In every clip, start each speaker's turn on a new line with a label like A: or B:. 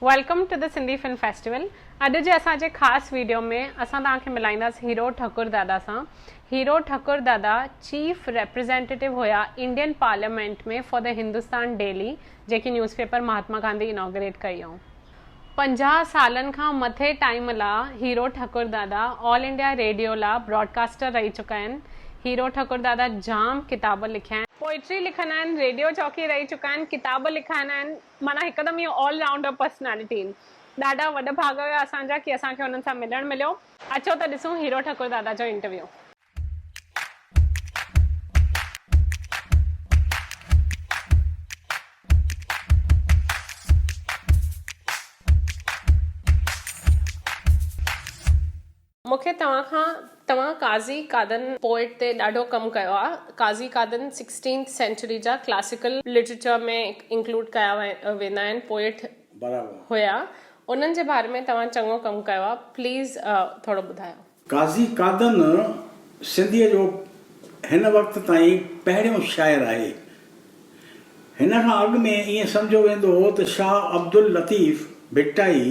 A: Welcome to the Sindhi film festival اڄ جي اسان جي خاص ويڊيو ۾ اسان توهان کي ملائينداس هيرو ٺڪر دادا سان هيرو ٺڪر دادا چيف ريپريزينٽيٽو هيا Indian parliament ۾ for the Hindustan daily جيڪي نيوز پيپر مهاتما گانڌي اناگريٽ ڪئي هئائون. 50 سالن کان مٿي ٽائيم لا هيرو ٺڪر دادا آل انڊيا ريڊيو لا براڊڪاسٽر رهي چڪا آهن. هيرو ٺڪر دادا جام ڪتاب لکيا آهن. پوئٽري لکندا آهن، ريڊيو جاڪي رهي چڪا آهن، ڪتاب لکائيندا آهن، معنيٰ هڪدم اهو آل رائونڊر پرسنالٽي آهن. ڏاڍا وڏ ڀاڳ هيا اسان جا ڪي اسان کي انهن سان ملڻ مليو. اچو ته ڏسون هيرو ٺڪر دادا جو انٽرويو. مون کي توهان کان توهان قاضي قادن پوئٽ تي ڏاڍو ڪم ڪيو آ قاضي قادن سڪسٽينٿ سينچري جا ڪلاسيڪل لٽريچر ۾ انڪلوڊ ڪيا ويندا آهن پوئٽ هيا انهن جي باري ۾ توهان چڱو ڪم ڪيو آ پليز ٿورو ٻڌايو.
B: قاضي قادن سنڌيء جو هن وقت تائين پهريون شاعر آهي. هن کان اڳ ۾ ائين سمجهيو ويندو هو ته شاهه عبداللطيف ڀٽائي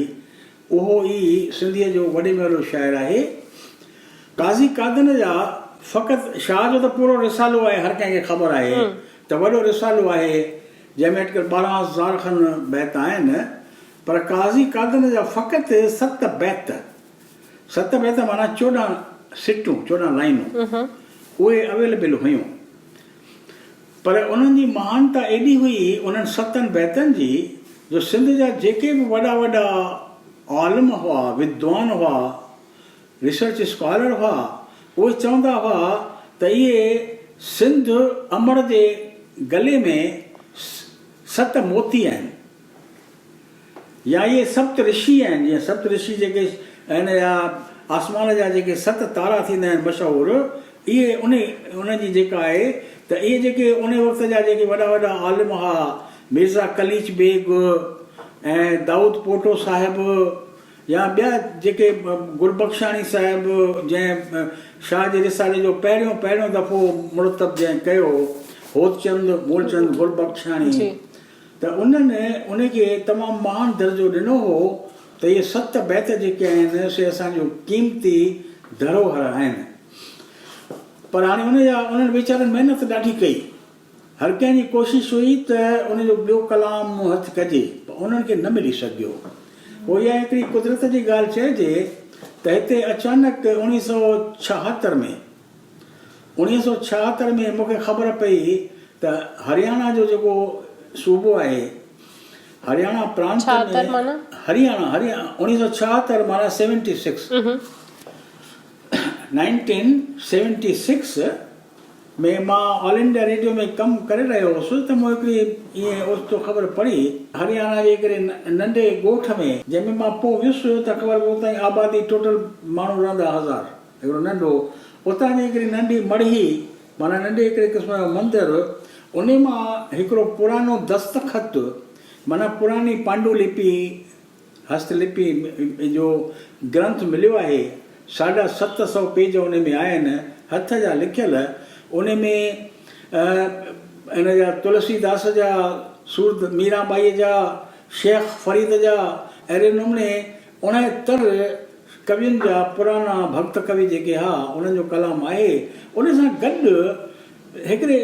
B: اهو ئي سنڌيء جو وڏي ۾ وڏو شاعر آهي. قاضي قادن جا فقط شاهه جو ته پورو رسالو آهي هر ڪنهن کي خبر آهي ته وڏو رسالو آهي جنهن ۾ اٽڪل 12,000 کن بيت آهن پر قاضي قادن جا فقط ست بيت ست بيت معنيٰ 14 سٽون، 14 لائينون، اهي اويليبل هيون. پر انهن جي مهانتا ايڏي هئي انهن ستن بيتن جي جو سنڌ جا جيڪي به وڏا وڏا عالم هئا، ودوان هئا، ريسرچ اسڪالر هئا، اهي چوندا هئا ته اهي سنڌ امڙ جي گلي ۾ ست موتي آهن. يا اهي سپت رشي آهن، جيئن سپت رشي جيڪي آهن يا آسمان جا جيڪي ست تارا ٿيندا آهن مشهور، اهي انهي انهن جي جيڪا آهي ته اهي جيڪي انهي وقت جا جيڪي وڏا وڏا عالم هئا، ميرزا قليچ بيگ ۽ دائود پوٽو صاحب يا ٻيا جيڪي گربخشاڻي صاحب جنهن شاهه جي رسالي جو پهريون پهريون دفعو مرتب جنهن ڪيو، هوتچند مولچند گربخشاڻي. ته انهن ان کي تمام مهان درجو ڏنو هو ته اهي ست بيت جيڪي آهن سي اسان جو قيمتي ڌروهر آهن. پر هاڻي ان جا انهن ويچارن محنت ڏاڍي ڪئي. هر ڪنهن جي ڪوشش هئي ته ان جو ٻيو ڪلام هٿ ڪجي پر انهن کي نه ملي سگهيو. پوء اها هڪڙي قدرت جي ڳالهه چئجي ته هتي اچانڪ 1976 ۾ 1976 ۾ مون کي خبر پئي ته هرياڻا جو جيڪو صوبو آهي، هرياڻا پرانت ۾، هرياڻا، هرياڻا، 1976 معنيٰ seventy six, nineteen seventy six ۾ مان آل انڊيا ريڊيو ۾ ڪم ڪري رهيو هوس ته مون هڪڙي ائين اوچتو خبر پڙي، هرياڻا جي هڪڙي ننڍي ڳوٺ ۾، جنهن ۾ مان پوء ويس ته خبر پئي اتان جي آبادي ٽوٽل ماڻهو رهندا هزار. هڪڙو ننڍو، اتان جي هڪڙي ننڍي مڙهي، معنيٰ ننڍي هڪڙي قسم جو مندر، انهي مان هڪڙو پراڻو دستخط، معنيٰ پراڻي پانڊو لپي، هست لپي، جو گرنٿ مليو آهي. ساڍا ست سئو پيج انهي ۾ آهن، هٿ جا لکيل. انهي ۾ ان جا تلسي داس جا، سورت ميران ٻائيء جا، شيخ فريد جا، اهڙي نموني 69 ڪوين جا پراڻا ڀڳت ڪوي جيڪي ها انهن جو ڪلام آهي. ان سان گڏ هڪڙي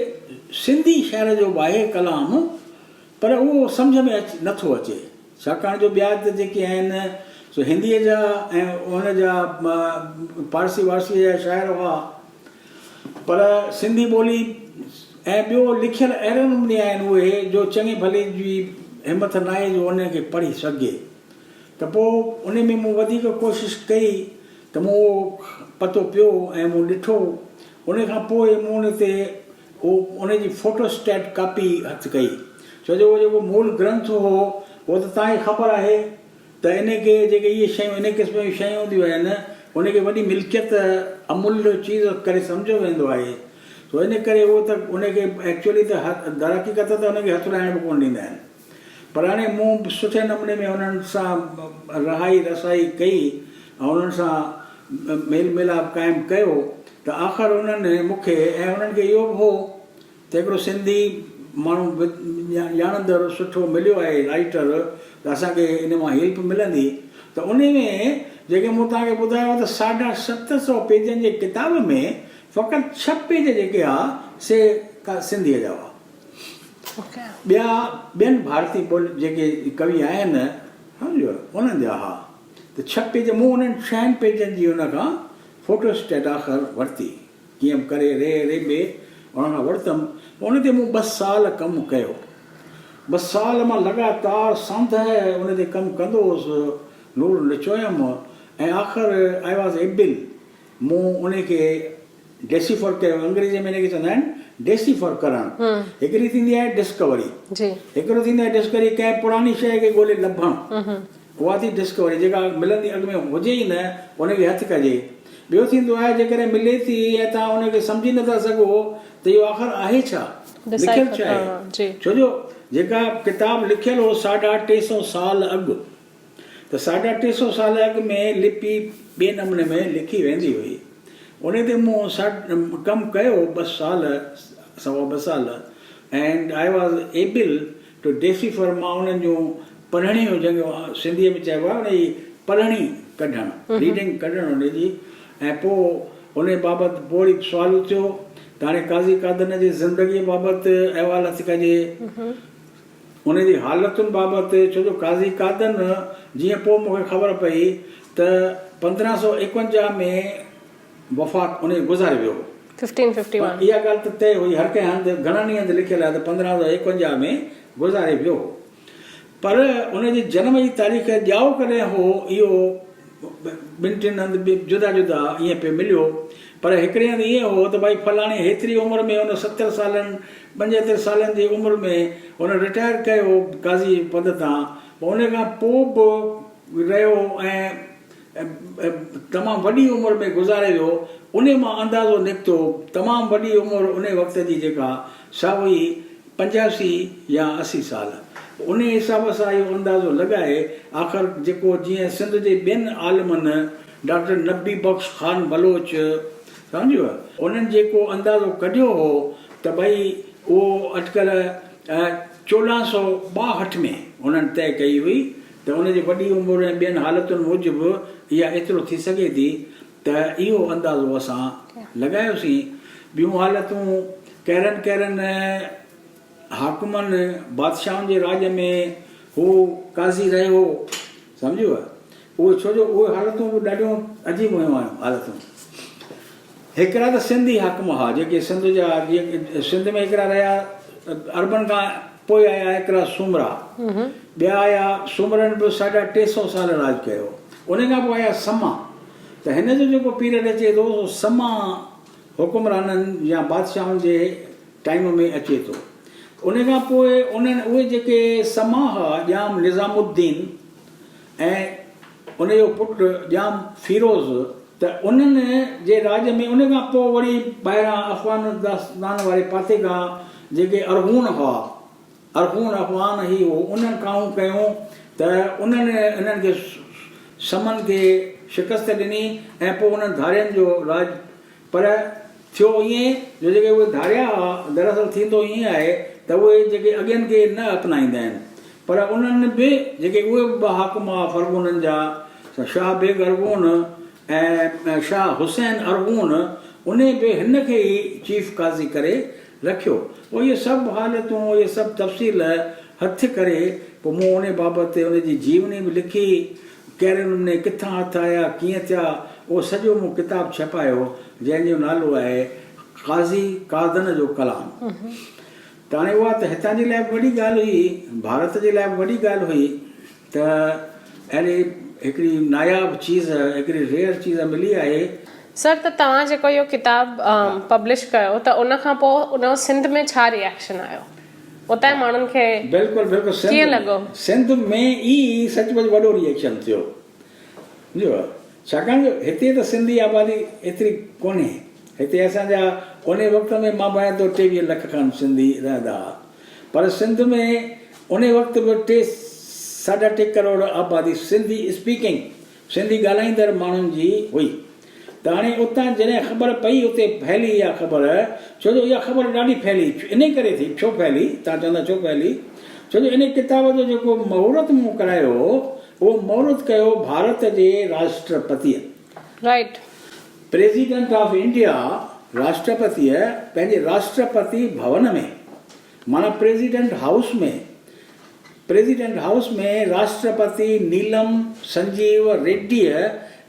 B: سنڌي شاعر جو به آهي ڪلام پر اهو سمجهه ۾ نه ٿو اچي ڇاڪاڻ جو ٻيا ته جيڪي آهن سو هنديء جا ۽ ان جا پارسي وارسيء جا شاعر هئا پر سنڌي ٻولي ۽ ٻيو لکيل اهڙي نموني آهن اهي جو چڱي ڀلي جي همٿ ناهي جو انهن کي پڙهي سگهجي. ته پوء انهي ۾ مون وڌيڪ ڪوشش ڪئي ته مون اهو پتو پيو ۽ مون ڏٺو. انهي کان پوء مون ان تي اهو انهي جي فوٽو اسٽيٽ ڪاپي هٿ ڪئي. ڇو جو اهو جيڪو مول گرنٿ هو اهو ته توهان کي خبر آهي ته انهي کي جيڪي اهي شيون انهي قسم جون شيون هونديون آهن انهي کي وڏي ملڪيت املهه چيز ڪري سمجهيو ويندو آهي. سو انهي ڪري اهو ته انهي کي ايڪچوئلي ته درحقيقت ته انهي کي هٿ لائڻ به ڪونه ڏيندا آهن. پر هاڻي مون به سٺي نموني ۾ انهن سان رهائي رسائي ڪئي ۽ انهن سان ميل ميلاپ قائم ڪيو ته آخر انهن مون کي ۽ انهن کي اهو به هو ته هڪڙو سنڌي ماڻهو ڄاڻندڙ سٺو مليو آهي رائيٽر ته اسان کي ان مان هيلپ ملندي ته انهي ۾ جيڪي مون توهان کي ٻڌايو ته 750 پيجن جي ڪتاب ۾ فقط ڇهه پيج جيڪي ها سي سنڌيء جا هئا. ٻيا ٻين ڀارتي ٻول جيڪي ڪوي آهن سمجهيو انهن جا ها ته ڇهه پيج مون انهن ڇهن پيجن جي ان کان فوٽو اسٽيٽ آخر ورتي. ڪيئن به ڪري ري ريبي ان کان ورتم. ان تي مون ٻه سال ڪم ڪيو. ٻه سال مان لڳاتار ساندهه ان تي ڪم ڪندو هوس. نور نچويم ۽ آخر I was able مون ان کي ڊيسيفر ڪيو. انگريزيء ۾ ان کي چوندا آهن ڊيسيفر ڪرڻ. هڪڙي ٿيندي آهي ڊسڪوري. هڪڙو ٿيندو آهي ڊسڪوري ڪنهن پراڻي شيء کي ڳولي لڀڻ. اها ٿي ڊسڪوري جيڪا ملندي اڳ ۾ هجي ئي نه ان کي هٿ ڪجي. ٻيو ٿيندو آهي جيڪڏهن ملي ٿي ۽ توهان ان کي سمجهي نٿا سگهو ته اهو آخر آهي ڇا؟ لکيل ڇا آهي؟ ڇو جو جيڪا ڪتاب لکيل هو 350 سال اڳ ته 350 سال اڳ ۾ لپي ٻئي نموني ۾ لکي ويندي هئي. ان تي مون ڪم ڪيو ٻه سال سوا ٻه سال and I was able to decipher مان انهن جون پڙهڻيون جنهن کي سنڌيء ۾ چئبو آهي ان جي پڙهڻي ڪڍڻ، ريڊنگ ڪڍڻ ان جي ۽ پوء ان بابت پوء وري سوال اٿيو ته هاڻي قاضي قادن جي زندگيء بابت احوال هٿ ڪجي، ان جي حالتن بابت، ڇو جو قاضي قادن جيئن پوء مون کي خبر پئي ته 1551 ۾ وفات ان جي گذاري ويو هو. پر اها ڳالهه ته طئي هئي، هر ڪنهن هنڌ، گهڻن ئي هنڌ لکيل آهي ته 1551 ۾ گذاري ويو هو. پر ان جي جنم جي تاريخ ڄائو ڪڏهن هو اهو ٻن ٽن هنڌ جدا جدا ائين پئي مليو. پر هڪڙي هنڌ ائين هو ته ڀائي فلاڻي هيتري عمر ۾ ان 70 سالن 75 سالن جي عمر ۾ هن رٽائر ڪيو قاضي جي پد تان پر ان کان پوء به رهيو ۽ تمام وڏي عمر ۾ گذاري ويو، انهي مان اندازو نڪتو تمام وڏي عمر انهي وقت جي جيڪا سا هئي 85 يا 80 سال. انهي حساب سان اهو اندازو لڳائي آخر جيڪو جيئن سنڌ جي ٻين عالمن ڊاڪٽر نبي بخش خان بلوچ سمجهيو انهن جيڪو اندازو ڪڍيو هو ته ڀئي اهو اٽڪل 1462 ۾ انهن طئي ڪئي هئي ته ان جي وڏي عمر ۽ ٻين حالتن موجب اها ايترو ٿي سگهي ٿي ته اهو اندازو اسان لڳايوسين. ٻيون حالتون ڪهڙن ڪهڙن حاڪمن، بادشاهن جي راڄ ۾ هو قاضي رهيو، سمجهيو؟ اهي ڇو جو اهي حالتون به ڏاڍيون عجيب هيون حالتون. هڪڙا ته سنڌي حاڪم هئا جيڪي سنڌ جا جيئن سنڌ ۾ هڪڙا رهيا عربن کان پوء آيا هڪڙا سومرا ٻيا آيا سومرن به 350 سال راڄ ڪيو ان کان پوء آيا سما ته هن جو جيڪو پيريڊ اچي ٿو سو سما حڪمرانن يا بادشاهن جي ٽائيم ۾ اچي ٿو ان کان پوء انهن اهي جيڪي سما هئا ڄام نظام الدين ۽ ان جو پٽ ڄام فيروز ته انهن جي راڄ ۾ ان کان پوء وري ٻاهران افغانستان واري پاسي کان جيڪي ارغون هئا، ارغون افغان هي هو، انهن ڪاهون ڪيون ته انهن انهن کي سمن کي شڪست ڏني ۽ پوء انهن ڌارين جو راڄ پر ٿيو ائين جو جيڪي اهي ڌاريا هئا، دراصل ٿيندو ائين آهي ته اهي جيڪي اڳين کي نه اپنائيندا آهن، پر انهن به جيڪي اهي به ٻه حاڪم هئا فرغونن جا، شاهه بيگ ارغون ۽ شاهه حسين ارغون، انهي به هن کي ئي چيف قاضي ڪري رکيو. پوء اهي سڀ حالتون، اهي سڀ تفصيل هٿ ڪري پوء مون انهي بابت ان جي جيوني به لکي. ڪهڙي نموني ڪٿان هٿ آيا، ڪيئن ٿيا، اهو سڄو مون ڪتاب ڇپايو، جنهن جو نالو آهي قاضي قادن جو ڪلام. ته هاڻي اها ته هتان جي لاء به وڏي ڳالهه هئي، ڀارت جي لاء به وڏي ڳالهه هئي ته اهڙي هڪڙي ناياب چيز، هڪڙي ريئر چيز ملي آهي.
A: سر ته توهان جيڪو اهو ڪتاب پبلش ڪيو ته ان کان پوء ان جو سنڌ ۾ ڇا ري ايڪشن آيو؟ اتان جي ماڻهن کي
B: بلڪل بلڪل سنڌ
A: ڪيئن لڳو؟
B: سنڌ ۾ ئي سچ پچ وڏو ري ايڪشن ٿيو سمجهيو ڇاڪاڻ جو هتي ته سنڌي آبادي ايتري ڪونهي هتي اسان جا انهي وقت ۾ مان ڀانيان ٿو 23 لک کن سنڌي رهندا ها پر سنڌ ۾ انهي وقت به ٽي ساڍا ٽي ڪروڙ آبادي سنڌي اسپيڪنگ سنڌي ڳالهائيندڙ ماڻهن جي هئي. ته هاڻي اتان جڏهن خبر پئي اتي ڦهلي اها خبر، ڇو جو اها خبر ڏاڍي ڦهلي، انهي ڪري ٿي، ڇو ڦهلي؟ توهان چوندا ڇو ڦهلي؟ ڇو جو انهي ڪتاب جو جيڪو مهورت مون ڪرايو هو، اهو مهورت ڪيو ڀارت جي راشٽرپتيء.
A: رائيٽ.
B: پريزيڊنٽ آف انڊيا، راشٽرپتيء پنهنجي راشٽرپتي ڀون ۾، معنيٰ پريزيڊنٽ هائوس ۾، پريزيڊنٽ هائوس ۾ راشٽرپتي نيلم سنجيو ريڊيء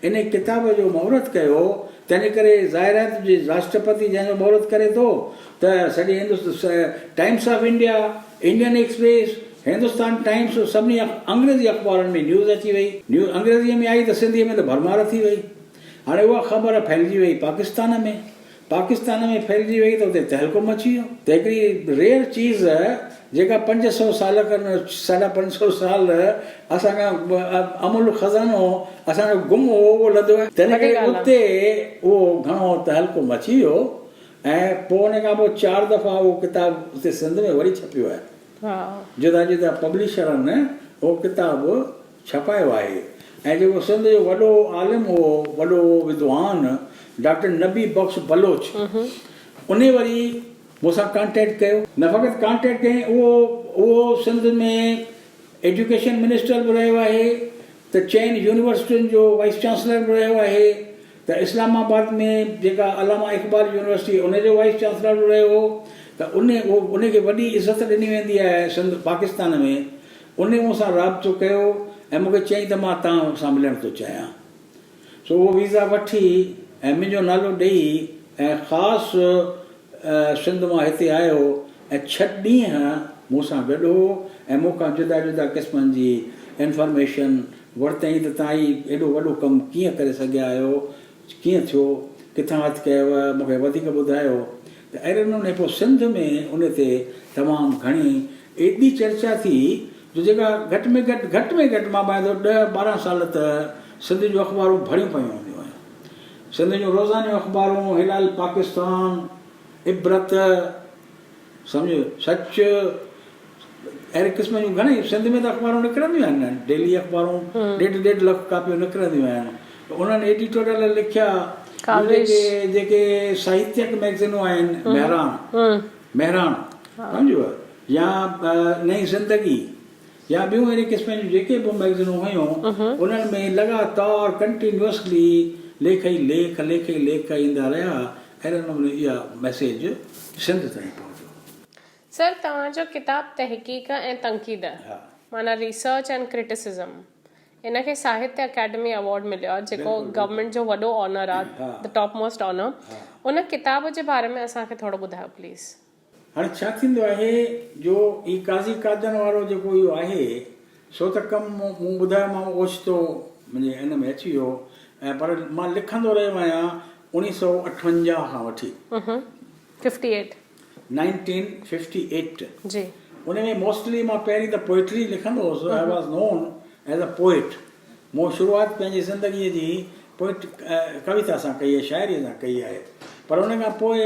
B: انهي ڪتاب جو مهورت ڪيو، تنهنجي ڪري ظاهر آهي ته جي راشٽرپتي جنهن جو مهورت ڪري ٿو ته سڄي Times of India, Indian Express, Hindustan Times سڀني انگريزي اخبارن ۾ نيوز اچي وئي. نيوز انگريزيء ۾ آئي ته سنڌيء ۾ ته ڀرمار ٿي وئي. هاڻي اها خبر ڦهلجي وئي پاڪستان ۾. پاڪستان ۾ ڦهلجي وئي ته اتي تهلڪو مچي ويو ته هڪڙي ريئر چيز جيڪا 500 سال کن ساڍا 500 سال اسان کان املهه خزانو اسان جو گم هو اهو لڌو آهي. تنهن
A: وڏي
B: ڪري
A: ڳالهه آهي.
B: اتي اهو گهڻو تهلڪو مچي ويو ۽ پوء ان کان پوء چار دفعا اهو ڪتاب اتي سنڌ ۾ وري ڇپيو آهي. جدا جدا پبلشرن اهو ڪتاب ڇپايو آهي ۽ جيڪو سنڌ جو وڏو عالم هو، وڏو ودوان ڊاڪٽر نبي بخش بلوچ انهي وري مون سان ڪانٽيڪٽ ڪيو. نه فقط ڪانٽيڪٽ ڪيائين اهو اهو سنڌ ۾ ايجوڪيشن منسٽر به رهيو آهي ته چئن يونيورسٽين جو وائيس چانسلر به رهيو آهي ته اسلام آباد ۾ جيڪا علامه اقبال يونيورسٽي ان جو وائيس چانسلر به رهيو هو ته انهي اهو انهي کي وڏي عزت ڏني ويندي آهي سنڌ پاڪستان ۾ انهي مون سان رابطو ڪيو ۽ مون کي چيائين ته مان توهان سان ملڻ ٿو چاهيان. سو اهو ويزا وٺي ۽ منهنجو نالو ڏئي ۽ خاص سنڌ مان هتي آيو ۽ ڇهه ڏينهن مون سان گڏ هو ۽ مون کان جدا جدا قسمن جي انفارميشن ورتائين ته توهان هي ايڏو وڏو ڪم ڪيئن ڪري سگهيا آهيو، ڪيئن ٿيو، ڪٿان هٿ ڪيو، مون کي وڌيڪ ٻڌايو ته اهڙي نموني پوء سنڌ ۾ ان تي تمام گهڻي ايڏي چرچا ٿي جو جيڪا گهٽ ۾ گهٽ گهٽ ۾ گهٽ مان ڀانئين ٿو ڏهه 12 سال ته سنڌ جون اخبارون ڀريون پيون هونديون هيون. سنڌ جون روزانيون اخبارون هلال پاڪستان، عبرت، سمجهه، سچ اهڙي قسم جون گهڻيئي سنڌ ۾ ته اخبارون نڪرنديون آهن نه ڊيلي اخبارون ڏيڍ ڏيڍ لک ڪاپيون نڪرنديون آهن ته انهن ايڊيٽوريل لکيا جيڪي جيڪي ساهتيڪ مئگزينون آهن مهراڻ مهراڻ سمجهو يا نئين زندگي يا ٻيون اهڙي قسم جون جيڪي به مئگزينون هيون انهن ۾ لڳاتار ڪنٽينيوسلي ليک ئي ليک ليک ئي ليک ايندا رهيا اهڙي نموني اها ميسيج سنڌ تائين پهتو.
A: سر توهان جو ڪتاب تحقيق ۽ تنقيد معنيٰ ريسرچ اينڊ ڪرٽيسزم ان کي ساهتيه اڪيڊمي ايوارڊ مليو آهي جيڪو گورنمينٽ جو وڏو آنر آهي the top most honour ان ڪتاب جي باري ۾ اسان کي ٿورو ٻڌايو پليز.
B: هاڻي ڇا ٿيندو آهي جو هي قاضي قادن وارو جيڪو اهو آهي سو ته ڪم مون ٻڌايومانو اوچتو منهنجي ان ۾ اچي ويو ۽ پر مان لکندو رهيو آهيان 1958 کان وٺي.
A: Fifty eight.
B: 1958
A: جي.
B: ان ۾ موسٽلي مان پهرين ته پوئٽري لکندو هوس I was known as a poet مون شروعات پنهنجي زندگيء جي پوئٽ ڪويتا سان ڪئي آهي شاعريء سان ڪئي آهي پر ان کان پوء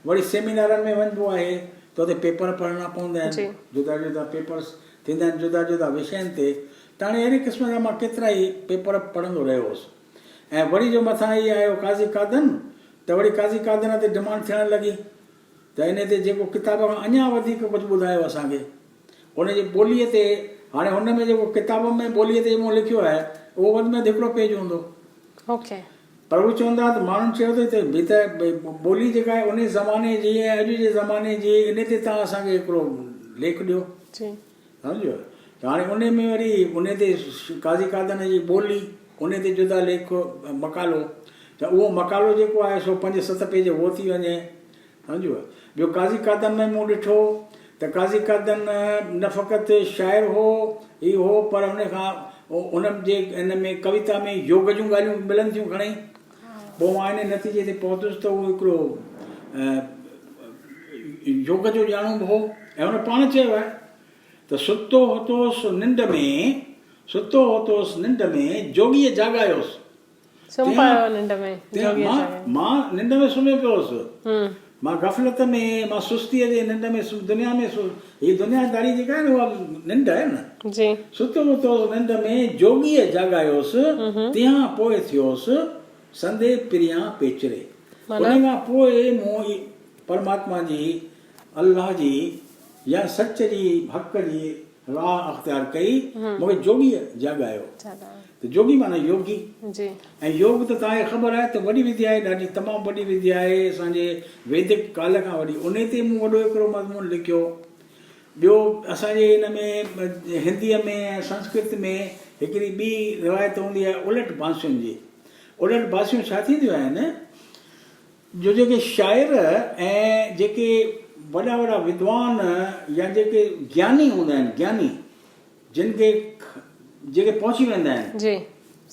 B: وري سيمينارن ۾ وڃبو آهي ته اتي پيپر پڙهڻا پوندا آهن جدا جدا پيپرس ٿيندا آهن جدا جدا وشين تي ته هاڻي اهڙي قسم جا مان ڪيترا ئي پيپر پڙهندو رهيو هوس ۽ وري جو مٿان هي آيو قاضي قادن ته وري قاضي قادن تي ڊمانڊ ٿيڻ لڳي ته انهي تي جيڪو ڪتاب کان اڃا وڌيڪ ڪجهه ٻڌايو اسان کي ان جي ٻوليء تي هاڻي هن ۾ جيڪو ڪتاب ۾ ٻوليء تي مون لکيو آهي اهو وڌ ۾ وڌ هڪڙو پيج هوندو. پر هو چوندا ته ماڻهن چيو ته هتي به ته ٻولي جيڪا آهي انهي زماني جي ۽ اڄ جي زماني جي انهي تي توهان اسان کي هڪڙو ليک ڏيو. سمجهيو ته هاڻي انهي ۾ وري انهي تي قاضي قادن جي ٻولي انهي تي جدا ليک مقالو ته اهو مقالو جيڪو آهي سو پنج ست پيج اهو ٿي وڃي سمجهيو ٻيو قاضي قادن ۾ مون ڏٺو ته قاضي قادن نه فقط شاعر هو هي هو پر ان کان ان جي ان ۾ ڪويتا ۾ يوگ جون ڳالهيون ملن ٿيون گهڻئي پوء مان ان نتيجي تي پهتس ته اهو هڪڙو يوگ جو ڄاڻو به هو ۽ هن پاڻ چيو آهي ته ستو هوتوس ننڊ ۾، ستو هوتوس ننڊ ۾، جوڳيء جاڳايوس.
A: سمهي پيو هو ننڊ ۾، جوڳيء جاڳايوس.
B: مان ننڊ ۾ سمهي پيو هوس. مان غفلت ۾، مان سستيء جي ننڊ ۾ دنيا ۾ هي دنيا داري جيڪا آهي نه اها ننڊ آهي نه. ستو هوتوس ننڊ ۾، جوڳيء جاڳايوس، تنهان پوء ٿيوس. سندي پريان پيچري. ان کان پوء مون پرماتما جي، الله جي يا سچ جي، حق جي راهه اختيار ڪئي، مون کي جوڳيء جاڳايو. ته جوڳي معنيٰ يوگي ۽ يوگ ته توهان کي خبر آهي ته وڏي وديا آهي، ڏاڍي تمام وڏي وديا آهي، اسان جي ويدڪ ڪال کان وڏي. انهي تي مون وڏو هڪڙو مضمون لکيو. ٻيو اسان جي هن ۾ هنديء ۾ ۽ سنسڪرت ۾ هڪڙي ٻي روايت هوندي آهي الٽ بانسين جي. الٽ بانسيون ڇا ٿينديون آهن جو جيڪي شاعر ۽ جيڪي وڏا وڏا ودوان يا جيڪي گياني هوندا آهن، گياني جن کي جيڪي پهچي ويندا آهن.
A: جي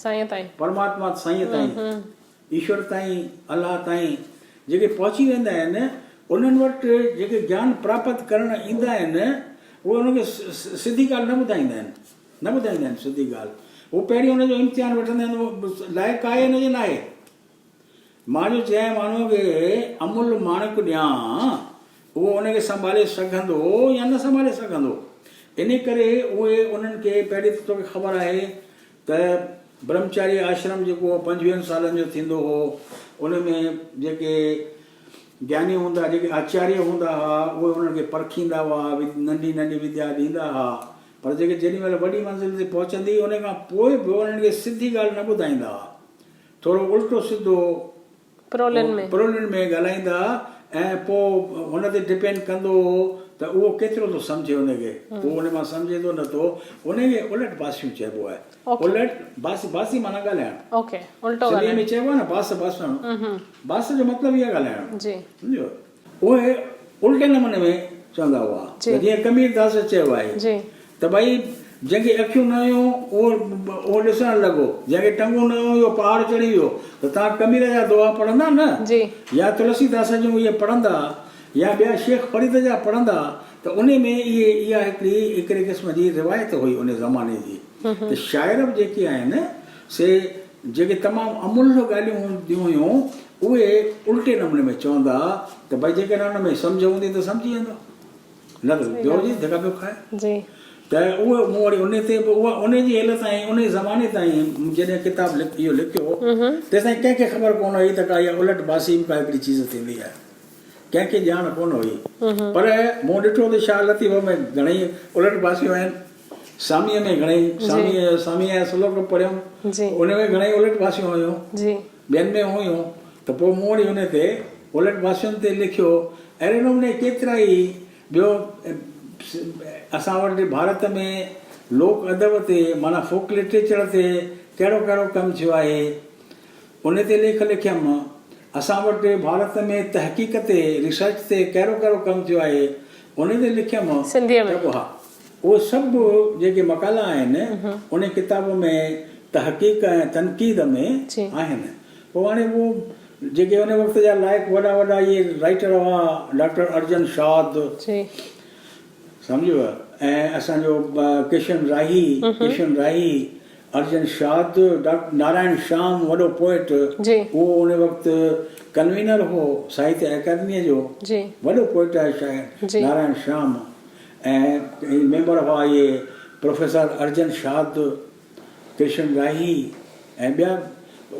A: سائينء تائين.
B: پرماتما سائينء تائين. ايشور تائين، الله تائين جيڪي پهچي ويندا آهن، انهن وٽ جيڪي گيان پراپت ڪرڻ ايندا آهن، اهي انهن کي سڌي ڳالهه نه ٻڌائيندا آهن، نه ٻڌائيندا آهن سڌي ڳالهه. هو پهرين ان جو امتحان وٺندا آهن، اهو لائق آهي ان جي ناهي. مان جو جنهن ماڻهوء کي املهه ماڻڪ ڏيان، اهو ان کي سنڀالي سگهندو يا نه سنڀالي سگهندو. انهي ڪري اهي انهن کي پهرين ته توکي خبر آهي ته برهمچاري آشرم جيڪو پنجويهن سالن جو ٿيندو هو، ان ۾ جيڪي گياني هوندا، جيڪي آچاريه هوندا ها، اهي انهن کي پرکيندا هئا، ننڍي ننڍي وديا ڏيندا ها، پر جيڪي جيڏي مهل وڏي منزل تي پهچندي، ان کان پوء به انهن کي سڌي ڳالهه نه ٻڌائيندا ها. ٿورو الٽو سڌو
A: پرولين ۾.
B: پرولين ۾ ڳالهائيندا ۽ پوء هن تي ڊپينڊ ڪندو هو ته اهو ڪيترو ٿو سمجهي ان کي اهو ان مان سمجهي ٿو نه ٿو ان کي الٽ باسيون چئبو آهي الٽ باس باسي معنيٰ ڳالهائڻ
A: اوڪي الٽو
B: سنڌيء ۾ چئبو آهي نه باس باسڻ باس جو مطلب ئي آهي ڳالهائڻ سمجهيو اهي الٽي نموني ۾ چوندا هئا ته جيئن ڪبير داس چيو آهي ته ڀئي جنهن کي اکيون نه هيون اهو اهو ڏسڻ لڳو، جنهن کي ٽنگون نه هيون اهو پهاڙ چڙهي ويو ته توهان ڪبير جا دوها پڙهندا نه يا تلسي داس جون اهي پڙهندا يا ٻيا شيخ فريد جا پڙهندا ته انهي ۾ اهي اها هڪڙي هڪڙي قسم جي روايت هئي انهي زماني جي ته شاعر به جيڪي آهن سي جيڪي تمام املهه ڳالهيون هونديون هيون، اهي الٽي نموني ۾ چوندا ها ته ڀئي جيڪڏهن ان ۾ سمجهه هوندي ته سمجهي ويندو، نه ته ٻيو جي ڌڪا پيو کائي. ته اهو مون وري انهي تي به اها انهي جي هيل تائين، انهي زماني تائين مون جڏهن ڪتاب اهو لکيو، تيستائين ڪنهن کي خبر ڪونه هئي ته ڪا اها الٽ باسي به ڪا هڪڙي چيز ٿيندي آهي. ڪنهن کي ڄاڻ ڪونه هئي. پر مون ڏٺو ته شاهه لطيف ۾ گهڻيئي الٽ باسيون آهن. ساميء ۾ گهڻئي ساميء ساميء جا سلوڪ پڙهيم ان ۾ گهڻئي الٽ باسيون هيون ٻين ۾ هيون ته پوء مون وري ان تي الٽ باسين تي لکيو اهڙي نموني ڪيترائي ٻيو اسان وٽ ڀارت ۾ لوڪ ادب تي معنيٰ فوڪ لٽريچر تي ڪهڙو ڪهڙو ڪم ٿيو آهي ان تي ليک لکيم. اسان وٽ ڀارت ۾ تحقيق تي، ريسرچ تي ڪهڙو ڪهڙو ڪم ٿيو آهي، ان تي لکيم.
A: سنڌيء ۾.
B: ته به ها، اهي سڀ جيڪي مقالا آهن، ان ڪتاب ۾ تحقيق ۽ تنقيد ۾ آهن. پوء هاڻي اهو جيڪي ان وقت جا لائق وڏا وڏا اهي رائيٽر هئا، ڊاڪٽر ارجن شاد، سمجهيو، ۽ اسان جو ڪشن راهي، ڪشن راهي، ارجن شاد، ڊاڪٽر نارائڻ شيام وڏو پوئٽ، اهو ان وقت ڪنوينر هو ساهتيه اڪادميء جو، وڏو پوئٽ آهي شاعر نارائڻ شيام ۽ ميمبر هئا اهي پروفيسر ارجن شاد، ڪرشن راهي ۽ ٻيا،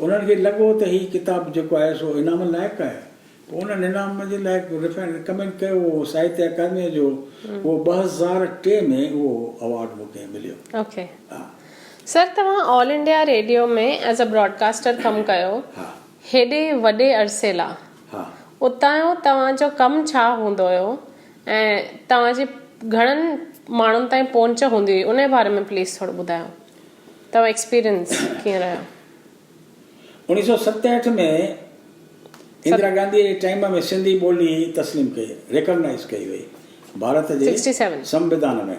B: انهن کي لڳو ته هي ڪتاب جيڪو آهي سو انعام لائق آهي. پوء انهن انعام جي لاء ريڪمينڊ ڪيو اهو ساهتيه اڪادميء جو اهو 2003 ۾ اهو اوارڊ مون کي مليو.
A: اوڪي سر توهان all India radio ۾ as a broadcaster ڪم ڪيو هيڏي وڏي عرصي لا اتان جو توهان جو ڪم ڇا هوندو هيو ۽ توهان جي گهڻن ماڻهن تائين پهچ هوندي هئي انهي باري ۾ پليز ٿورو ٻڌايو توهان ايڪسپيرينس ڪيئن رهيو.
B: 1967 ۾ اندرا گانڌيء جي ٽائيم ۾ سنڌي ٻولي تسليم ڪئي، ريڪگنائيز ڪئي وئي ڀارت جي سنوڌان ۾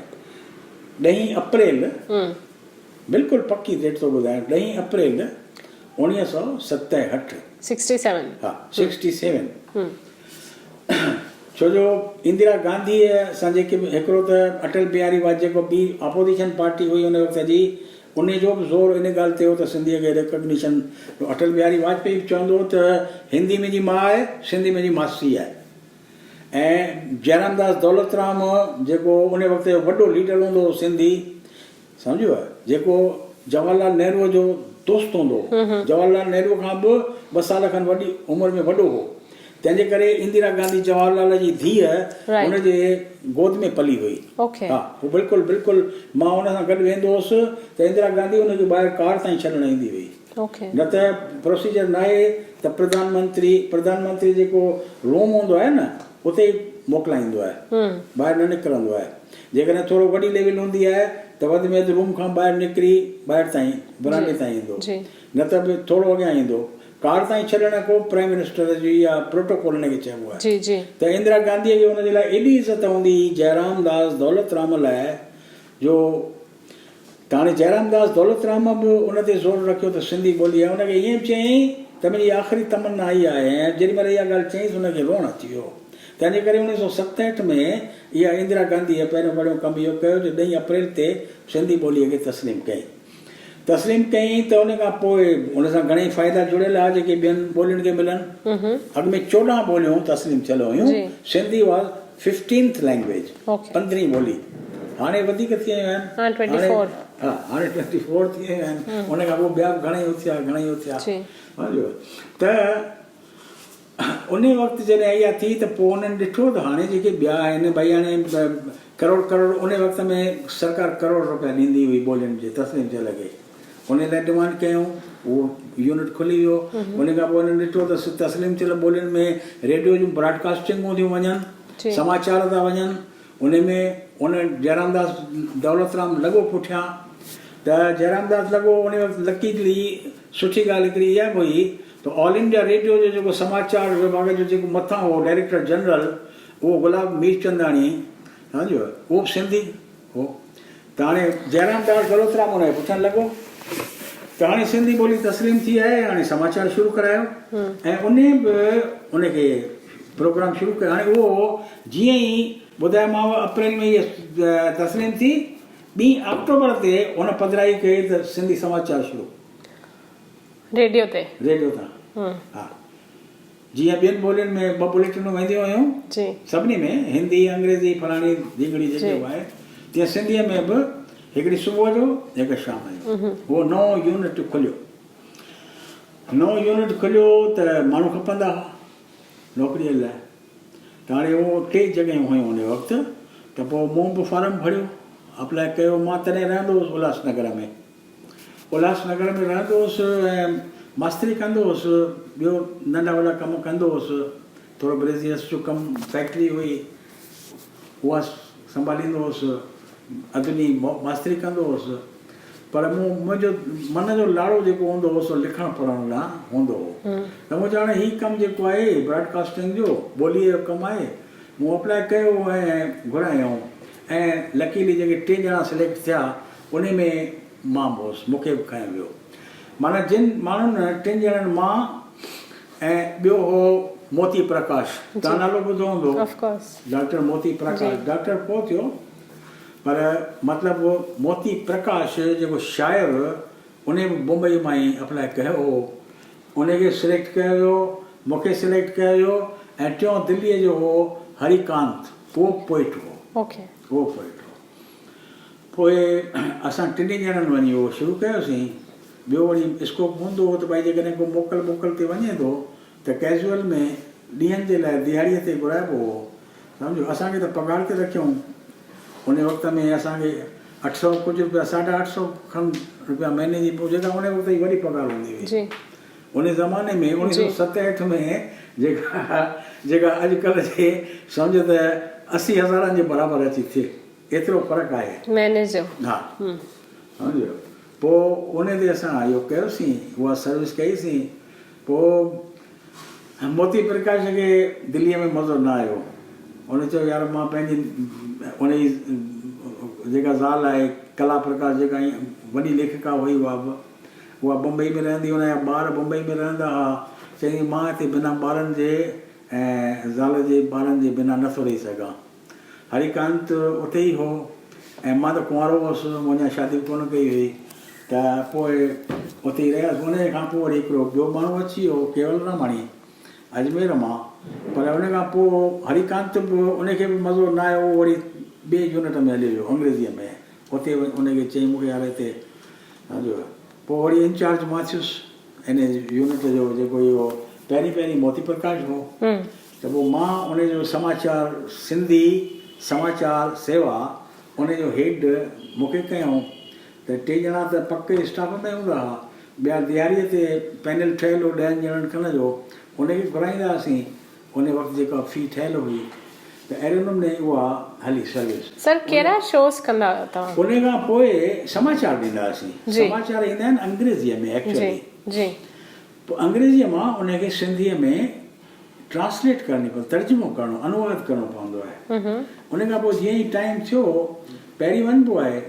B: ڏهين اپريل بلڪل پڪي ڊيٽ ٿو ٻڌايان ڏهين اپريل 1967 ها سڪسٽي سيون ڇو جو اندرا گانڌيء سان جيڪي به هڪڙو ته اٽل بهاري واجپائي جيڪو ٻي اپوزيشن پارٽي هئي ان وقت جي انهيء جو به زور ان ڳالهه تي هو ته سنڌيء کي ريڪگنيشن اٽل بهاري واجپائي به چوندو هو ته هندي منهنجي ماء آهي، سنڌي منهنجي ماسي آهي ۽ جئرام داس دولت رام جيڪو ان وقت جو وڏو ليڊر هوندو هو سنڌي سمجهيو جيڪو جواهر لال نهروء جو دوست هوندو هو. جواهر لال نهروء کان به ٻه سال کن وڏي عمر ۾ وڏو هو. تنهن جي ڪري اندرا گانڌي جواهر لال جي ڌيء هن جي گود ۾ پلي هئي. ها هو بلڪل بلڪل مان ان سان گڏ ويندو هوس ته اندرا گانڌي ان کي ٻاهر ڪار تائين ڇڏڻ ايندي هئي. نه ته پروسيجر ناهي ته پرڌان منتري پرڌان منتري جيڪو روم هوندو آهي نه اتي ئي موڪلائيندو آهي ٻاهر نه نڪرندو آهي. جيڪڏهن ٿورو وڏي ليول هوندي آهي ته وڌ ۾ وڌ روم کان ٻاهر نڪري ٻاهر تائين برانڊي تائين ايندو نه ته به ٿورو اڳيان ايندو. ڪار تائين ڇڏڻ ڪو پرائيم منسٽر جي يا پروٽوڪول ان کي چئبو آهي ته اندرا گانڌيء کي ان جي لاء ايڏي عزت هوندي هئي جئرام داس دولت رام لاء جو ته هاڻي جئرام داس دولت رام به ان تي زور رکيو ته سنڌي ٻولي ۽ ان کي ائين به چيائين ته منهنجي آخري تمنا اها آهي ۽ جيڏي مهل اها ڳالهه چيائينس ان کي روئڻ اچي ويو. تنهن جي ڪري 1967 ۾ اها اندرا گانڌيء پهريون پهريون ڪم اهو ڪيو جو ڏهين اپريل تي سنڌي ٻوليء کي تسليم ڪيائين. تسليم ڪيائين ته ان کان پوء ان سان گهڻئي فائدا جڙيل ها جيڪي ٻين ٻولين کي ملن. اڳ ۾ 14 ٻوليون تسليم ٿيل هيون، سنڌي واز ففٽينٿ لينگويج، پندرهين ٻولي. هاڻي وڌيڪ ٿي ويون آهن. هاڻي ها هاڻي ٽوئنٽي فور ٿي ويون آهن. ان کان پوء ٻيا به گهڻئي اٿيا، گهڻئي اٿيا. سمجهيو ته انهي وقت جڏهن اها ٿي ته پوء انهن ڏٺو ته هاڻي جيڪي ٻيا آهن ڀئي هاڻي ڪروڙ ڪروڙ انهي وقت ۾ سرڪار ڪروڙ روپيا ڏيندي هئي ٻولين جي تسليم ٿيل کي انهي لاء ڊمانڊ ڪيائون اهو يونٽ کلي ويو انهي کان پوء انهن ڏٺو ته تسليم ٿيل ٻولين ۾ ريڊيو جون براڊ ڪاسٽنگون ٿيون وڃن سماچار ٿا وڃن انهي ۾ ان جئرام داس دولت رام لڳو پٺيان ته جئرام داس لڳو انهي وقت لڪيلي سٺي ڳالهه هڪڙي اها به هئي ته آل انڊيا ريڊيو جو جيڪو سماچار وڀاڳ جو جيڪو مٿان هو ڊائريڪٽر جنرل اهو گلاب ميرچنداڻي سمجهيو اهو به سنڌي هو ته هاڻي جئرام داس دولترام ان جي پٺيان لڳو ته هاڻي سنڌي ٻولي تسليم ٿي آهي هاڻي سماچار شروع ڪرايو ۽ انهي به ان کي پروگرام شروع ڪيو هاڻي اهو جيئن ئي ٻڌايومانو اپريل ۾ هيء تسليم ٿي ٻي آڪٽوبر تي هن پڌرائي ڪئي ته سنڌي سماچار شروع.
A: ريڊيو تي.
B: ريڊيو تان ها جيئن ٻين ٻولين ۾ ٻه بليٽنون وينديون هيون سڀني ۾ هندي انگريزي فلاڻي ڌينگڙي جيڪي به آهي تيئن سنڌيء ۾ به هڪڙي صبح جو هڪ شام جو اهو نئون يونٽ کليو نئون يونٽ کليو ته ماڻهو کپندا هئا نوڪريء لاء ته هاڻي اهو ٽي جڳهيون هيون ان وقت ته پوء مون به فارم ڀريو اپلاء ڪيو مان تڏهن رهندو هوس الهاس نگر ۾ الهاس نگر ۾ رهندو هوس ۽ ماستري ڪندو هوس ٻيو ننڍا وڏا ڪم ڪندو هوس ٿورو بريزيئرس جو ڪم فيڪٽري هئي اها سنڀاليندو هوس اڌ ڏينهن ماستري ڪندو هوس پر مون منهنجو من جو لاڙو جيڪو هوندو هو سو لکڻ پڙهڻ ڏانهن هوندو هو ته مون چيو هاڻي هي ڪم جيڪو آهي براڊ ڪاسٽنگ جو ٻوليء جو ڪم آهي مون اپلاء ڪيو ۽ گهرايائون ۽ لڪيلي جيڪي ٽي ڄڻا سليڪٽ ٿيا انهي ۾ مان به هوس مون کي به کنيو ويو معنيٰ جن ماڻهن ٽن ڄڻن مان ۽ ٻيو هو موتي پرڪاش توهان نالو ٻڌو هوندو ڊاڪٽر موتي پرڪاش ڊاڪٽر پوء ٿيو پر مطلب موتي پرڪاش جيڪو شاعر انهي به بمبئي مان ئي اپلاء ڪيو هو انهي کي سليڪٽ ڪيو ويو مون کي سليڪٽ ڪيو ويو ۽ ٽيون دليء جو هو هري ڪانت اهو پوئٽ هو اهو پوئٽ هو پوء اسان ٽنهي ڄڻن وڃي اهو شروع ڪيوسين. ٻيو وري اسڪوپ هوندو هو ته ڀائي جيڪڏهن ڪو موڪل ٻوڪل تي وڃي ٿو ته ڪيزوئل ۾ ڏينهن جي لاء ديهاڙيء تي گهرائبو هو. سمجهو اسان کي ته پگهار تي رکيائون. ان وقت ۾ اسان کي 800 ڪجهه روپيا ساڍا اٺ سئو کن روپيا مهيني جي جيڪا ان وقت جي وڏي پگهار هوندي هئي. ان زماني ۾ 1967 ۾ جيڪا جيڪا اڄڪلهه جي سمجهه ته 80 هزارن جي برابر اچي ٿئي. ايترو فرق آهي.
A: مهيني جو.
B: ها سمجهيو پوء ان تي اسان اهو ڪيوسين اها سروس ڪئي سين پوء موتي پرڪاش کي دليء ۾ مزو نه آيو ان چيو يار مان پنهنجي ان جي جيڪا زال آهي ڪلا پرڪاش جيڪا وڏي ليکڪا هئي اها به اها بمبئي ۾ رهندي ان جا ٻار بمبئي ۾ رهندا هئا چيائين مان هتي بنا ٻارن جي ۽ زال جي ٻارن جي بنا نٿو رهي سگهان هري ڪانت اتي ئي هو ۽ مان ته ڪنوارو هوس، مون اڃا شادي به ڪونه ڪئي هئي ته پوء اتي ئي رهيس. انهيء کان پوء وري هڪڙو ٻيو ماڻهو اچي ويو، ڪيول راماڻي، اجمير مان. پر ان کان پوء هري ڪانت به ان کي به مزو نه آيو، اهو وري ٻئي يونٽ ۾ هليو ويو، انگريزيء ۾. اتي ان کي چيائين مون کي يار هتي سمجهو. پوء وري انچارج مان ٿيس ان يونٽ جو جيڪو اهو پهرين پهرين موتي پرڪاش هو ته پوء مان ان جو سماچار سنڌي سماچار سيوا ان جو هيڊ مون کي ڪيائون ته ٽي ڄڻا ته پڪ اسٽاف ۾ هوندا هئا ٻيا ڏياريء تي پينل ٺهيل هو ڏهن ڄڻن کن جو ان کي گهرائيندا هئاسين ان وقت جيڪا في ٺهيل هئي ته اهڙي نموني اها هلي سروس.
A: سر ڪهڙا شوز ڪندا هيو توهان؟
B: ان کان پوء سماچار ڏيندا هئاسين. سماچار ايندا آهن انگريزيء ۾ ايڪچوئلي.
A: جي.
B: پوء انگريزيء مان ان کي سنڌيء ۾ ٽرانسليٽ ڪرڻي پوندي، ترجمو ڪرڻو، انواد ڪرڻو پوندو آهي. ان کان پوء جيئن ئي ٽائيم ٿيو، پهرين وڃبو آهي،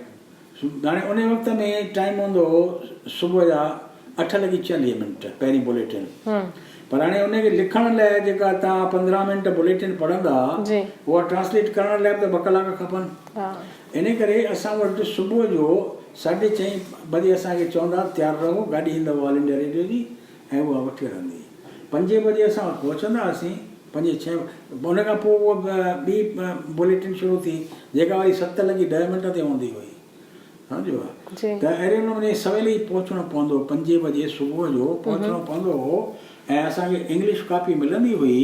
B: هاڻي ان وقت ۾ ٽائيم هوندو هو صبح جا اٺ لڳي چاليهه منٽ پهرين بليٽن پر هاڻي ان کي لکڻ لاء جيڪا توهان پندرهن منٽ بليٽن پڙهندا اها ٽرانسليٽ ڪرڻ لاء به ته ٻه ڪلاڪ کپن ان ڪري اسان وٽ صبح جو ساڍي چئين بجي اسان کي چوندا تيار رهو گاڏي ايندو آل انڊيا ريڊيو جي ۽ اها وٺي هلندي پنجين بجي اسان پهچندا هئاسين پنجين ڇهين ان کان پوء اها ٻي بليٽن شروع ٿي جيڪا وري ست لڳي ڏهه منٽ تي هوندي هئي سمجهيو ته اهڙي نموني سويل ئي پهچڻو پوندو هو پنجين بجي صبح جو پهچڻو پوندو هو ۽ اسان کي انگلش ڪاپي ملندي هئي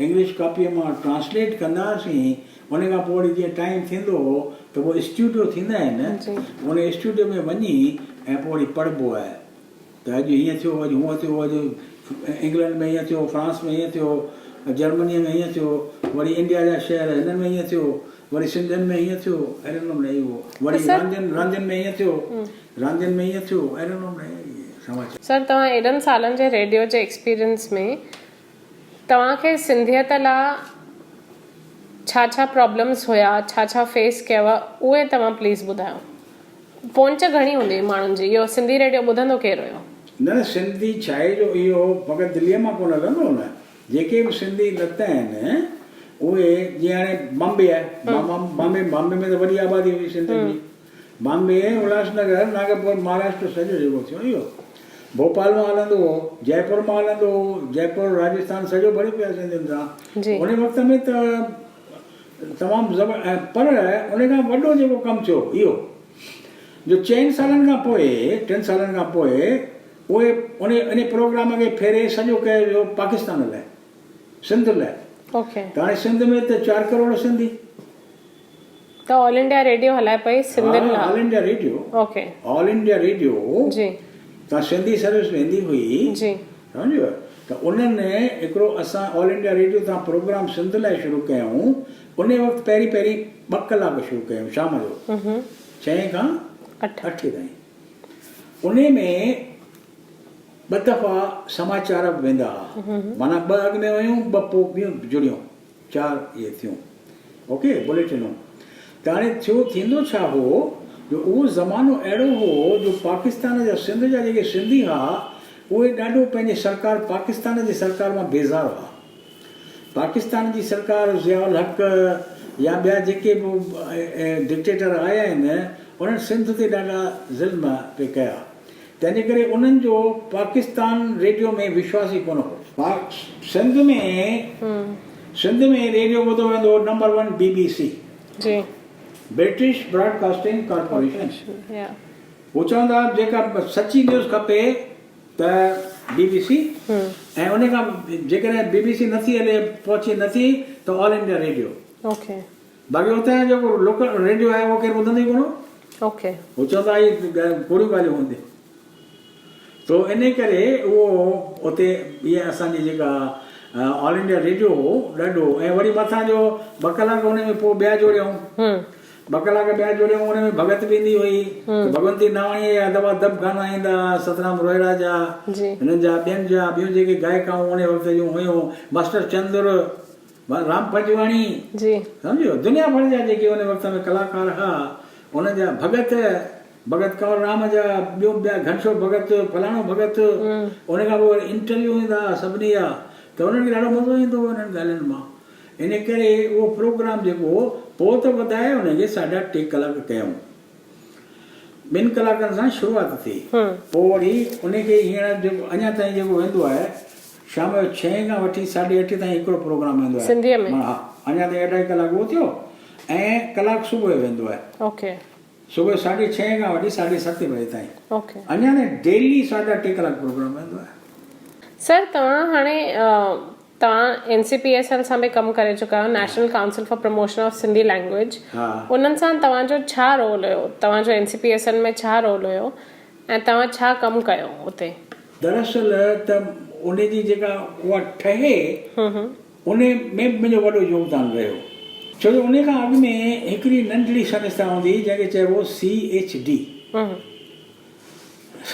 B: انگلش ڪاپيء مان ٽرانسليٽ ڪندا هئاسين ان کان پوء وري جيئن ٽائيم ٿيندو هو ته پوء اسٽوڊيو ٿيندا آهن ان اسٽوڊيو ۾ وڃي ۽ پوء وري پڙهبو آهي ته اڄ هيئن ٿيو، اڄ هونئن ٿيو، اڄ انگلنڊ ۾ هيئن ٿيو، فرانس ۾ هيئن ٿيو، جرمنيء ۾ هيئن ٿيو، وري انڊيا جا شهر هنن ۾ هيئن ٿيو، وري سنڌين ۾ هيئن ٿيو، اهڙي نموني اهو، وري راندين راندين ۾ هيئن ٿيو، راندين ۾ هيئن ٿيو، اهڙي نموني اهي سماچار.
A: سر توهان ايڏن سالن جي ريڊيو جي ايڪسپيرينس ۾ توهان کي سنڌيت لا ڇا ڇا پرابلمس هيا، ڇا ڇا فيس ڪيو اهي توهان پليز ٻڌايو. پهچ گهڻي هوندي هئي ماڻهن جي، اهو سنڌي ريڊيو ٻڌندو ڪير هيو؟
B: نه نه سنڌي ڇاهي جو اهو فقط دليء مان ڪونه هلندو هو نه جيڪي به سنڌي لت آهن اهي جيئن هاڻي بامبي آهي بامبي بامبي ۾ ته وڏي آبادي هئي سنڌين جي بامبي الهاس نگر ناگپور مهاراشٽر سڄو جيڪو ٿيو اهو ڀوپال مان هلندو هو جئپور مان هلندو هو جئپور راجسٿان سڄو ڀريو پيو آهي سنڌين سان ان وقت ۾ ته تمام زبر ۽ پر ان کان وڏو جيڪو ڪم ٿيو اهو جو چئن سالن کان پوء ٽن سالن کان پوء اهي ان ان پروگرام کي ڦيري سڄو ڪيو ويو پاڪستان لاء سنڌ لاء
A: ته
B: هاڻي سنڌ ۾ ته چار ڪروڙ سنڌي
A: ته آل انڊيا ريڊيو هلائي پئي سنڌين لاء.
B: All India radio
A: okay
B: all India radio
A: جي
B: تان سنڌي سروس ويندي هئي
A: جي
B: سمجهيو ته انهن هڪڙو اسان آل انڊيا ريڊيو تان پروگرام سنڌ لاء شروع ڪيائون ان وقت پهرين پهرين ٻه ڪلاڪ شروع ڪيائون شام جو ڇهين کان اٺين تائين ان ۾ ٻه دفعا سماچار به ويندا هئا معنيٰ ٻه اڳ ۾ ويون ٻه پوء ٻيون جڙيون چار اهي ٿيون اوڪي بليٽنون ته هاڻي ٿيو ٿيندو ڇا هو جو اهو زمانو اهڙو هو جو پاڪستان جا سنڌ جا جيڪي سنڌي ها اهي ڏاڍو پنهنجي سرڪار پاڪستان جي سرڪار مان بيزار هئا پاڪستان جي سرڪار ضياء الحق يا ٻيا جيڪي به ڊڪٽيٽر آيا آهن انهن سنڌ تي ڏاڍا ظلم پئي ڪيا تنهن جي ڪري انهن جو پاڪستان ريڊيو ۾ وشواس ئي ڪونه هو. سنڌ ۾ سنڌ ۾ ريڊيو ٻڌو ويندو هو نمبر ون بي بي سي.
A: جي.
B: British broad casting corporation. هو چوندا هئا جيڪا سچي نيوز کپي ته بي بي سي ۽ ان کان جيڪڏهن بي بي سي نٿي هلي پهچي نٿي ته آل انڊيا ريڊيو.
A: اوڪي.
B: باقي اتان جو جيڪو لوڪل ريڊيو آهي اهو ڪير ٻڌندو ئي ڪونه هو.
A: اوڪي.
B: هو چوندا هي ڪوڙيون ڳالهيون هونديون. تو انهي ڪري اهو اتي اها اسان جي جيڪا آل انڊيا ريڊيو هو ڏاڍو ۽ وري مٿان جو ٻه ڪلاڪ ان ۾ پوء ٻيا جوڙيائون. ٻه ڪلاڪ ٻيا جوڙيائون ان ۾ ڀڳت به ايندي هئي ته ڀڳونتي ناواڻيء جا دٻا دٻ گانا ايندا هئا سترام روهيڙا جا هنن جا ٻين جا ٻيون جيڪي گائڪائون ان وقت جون هيون ماسٽر چندر رام پنجواڻي
A: جي.
B: سمجهيو دنيا ڀر جا جيڪي ان وقت ۾ ڪلاڪار ها انهن جا ڀڳت ڀڳت ڪنور رام جا ٻيون ٻيا گهنشو ڀڳت فلاڻو ڀڳت ان کان پوء وري انٽرويو ايندا ها سڀني جا ته انهن کي ڏاڍو مزو ايندو هو انهن ڳالهين مان ان ڪري اهو پروگرام جيڪو هو پوء ته وڌائي ان کي ساڍا ٽي ڪلاڪ ڪيائون ٻن ڪلاڪن سان شروعات ٿي پوء وري ان کي هينئر جيڪو اڃا تائين جيڪو ويندو آهي شام جو ڇهين کان وٺي ساڍي اٺين تائين هڪڙو پروگرام ويندو آهي
A: سنڌيء ۾؟
B: ها اڃا تائين اڍائي ڪلاڪ اهو ٿيو ۽ ڪلاڪ صبح جو ويندو آهي.
A: اوڪي.
B: صبح ساڍي ڇهين کان وٺي ساڍي ستين بجي تائين. اڃا تائين ڊيلي ساڍا ٽي ڪلاڪ پروگرام هلندو آهي.
A: سر توهان هاڻي توهان N C P S L سان به ڪم ڪري چڪا آهيو national council for promotion of Sindhi language انهن سان توهان جو ڇا رول هيو توهان جو N C P S L ۾ ڇا رول هيو ۽ توهان ڇا ڪم ڪيو اتي؟
B: دراصل ته ان جي جيڪا اها ٺهي ان ۾ به منهنجو وڏو يوگدان رهيو ڇو جو ان کان اڳ ۾ هڪڙي ننڍڙي سنسٿا هوندي هئي جنهن کي چئبو C H D